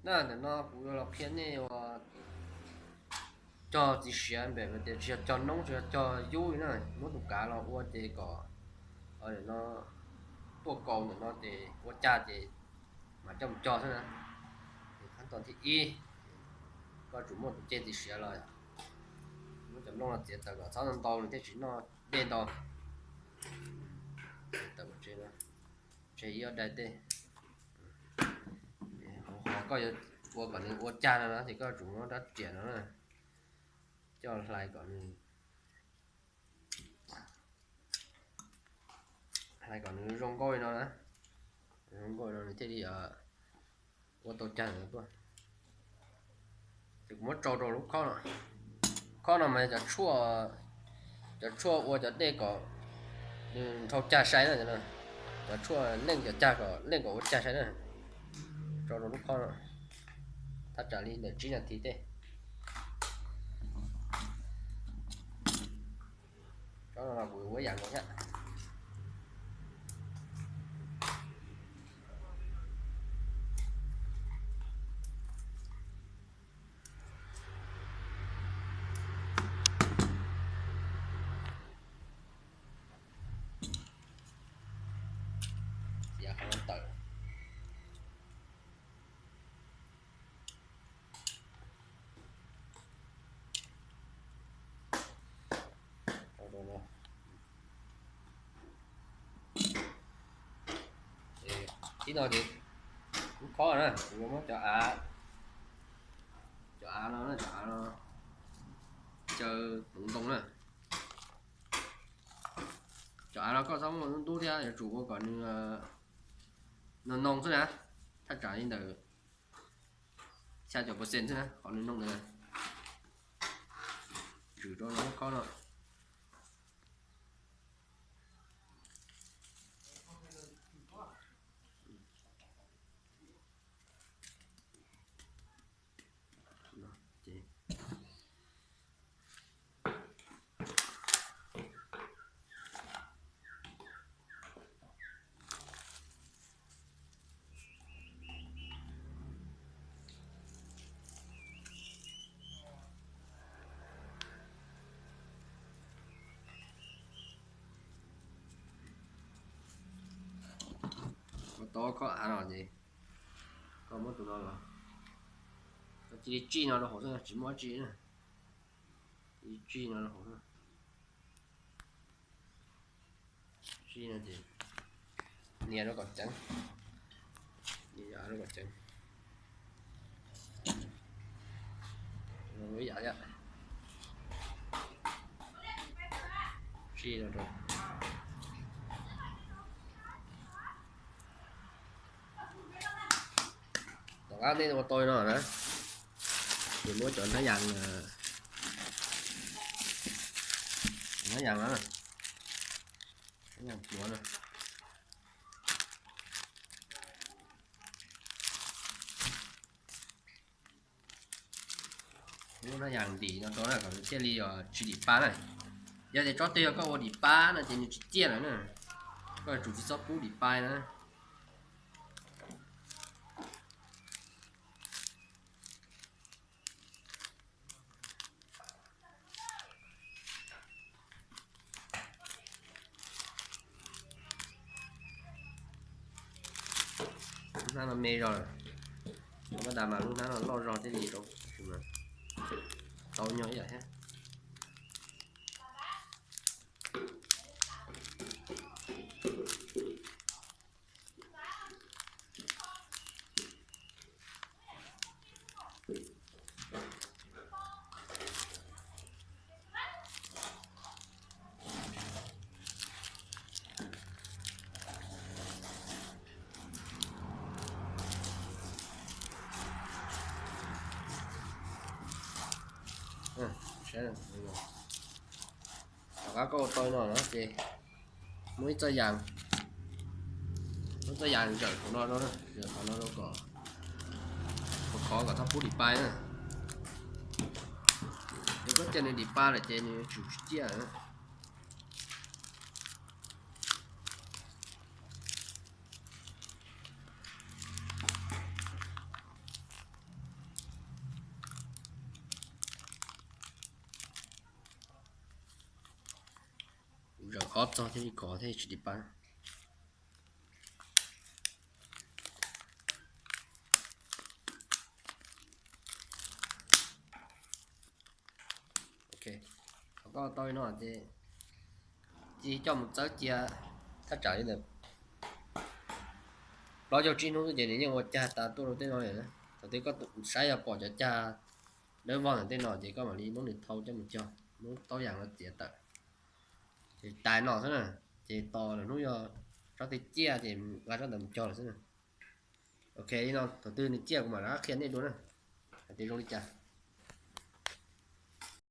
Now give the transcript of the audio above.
Na, ntawm no kuv yuav los qhia nej ua cog txiv siav npem tias tsis yog cog noob, tsis yog cog yub li na, muab tus kav los ua ces kom no tuaj kaus ntawm no ces ua cag ces mam coj mus cog xwb na. Khab toj thib ib, koj tsum muaj tus ceg txiv siav los muab cov nplooj no txiav tawm kom txhob ntau ntau nws thiaj tsis noj dej ntau. Tawm tseg ib ob daim tej. Ho koj yuav ua kom nws ua cag no no ces koj tsum muab rab riam no na coj hlais kom nws, hlais kom nws zoo nkauj li no na. Zoo nkauj li no nws thiaj li ua tau cag ntawd tuaj. Ces kuv muab tsau rau lub khob no. Khob no mas cov tshuaj, cov tshuaj ua cov dej kom nws nrhau cag sai na. Cov tshuaj leej cov cag kom leej kom ua cag sai na. Tsau rau lub khob no, thaj tsam li ntawm tsib nas this tej. Tsob no los kuv ua ib yam nkaus thiab. Txiav qhov no tawm. Ib no ces kuv khob na, kuv yuav muab cov av, cov av no, cov av no caw hmoov ntoo na. Cov av no koj txhob muab ntub thiab, yuav tsum ua kom nws no noo xwb na, thaj tsam li ntawm xya caum percent xwb na, qhov nws noo ntawd na. Tsum rau no khob no. Ua tau khob av no ces koj muab tus no los, koj cia li tsij no rau hauv xwb, tsis muaj dab tsi na. Cia li tsij no rau hauv xwb. Tsij no ces nias rau kom ceev, nias rau kom ceev. Ib yam thiab. Tsij no rau. Tom qab nej ua tau li no na, ces muab cov hnab yas, hnab yas no, hnab yas pluav na. Muab hnab yas ntim no rau na kom nws thiaj li tsis dim pa na. Yog tias tsob twg yog koj ua dim pa no ces nws tsis ciaj lawm na. Koj tsum tsis txhob pub dim pa na. Lub hnab no me zog lawm, tab sis mas lub hnab no loj zog thiaj li rau, tau nyo ib yam thiab. Tom qab koj ua tau no na ces muab ib txoj yas, muab txoj yas zawm qhov no rau, zawm qhov no rau kom khov khov kom txhob pub dim pa na. Yog koj cia nws dim pa lawm ces nws tsum tsis ciaj na. Kob txog thiaj li kov thiaj tsis tiv pab. Ok, thaum koj tau li no ces cia coj mus txawb cia thaj tsam li ntawm plaub caug tsib hnub xwb ces nws yeej ua cag tas tuaj rau tej no lawm. Thaum twg koj saib yog pom cov cag dawb vog ntawm tej no ces koj mam li muab nws thau coj mus cog, muab taub yas no txiav tawm. Ces tas no xwb na, ces tos lwm hnub yog tsob twg ciaj ces nqa tsob ntawd mus cog lawm xwb na. Ok, li no thaum twg nws ciaj kuv mam rov qab qhia nej dua na, hais tias zoo li cas.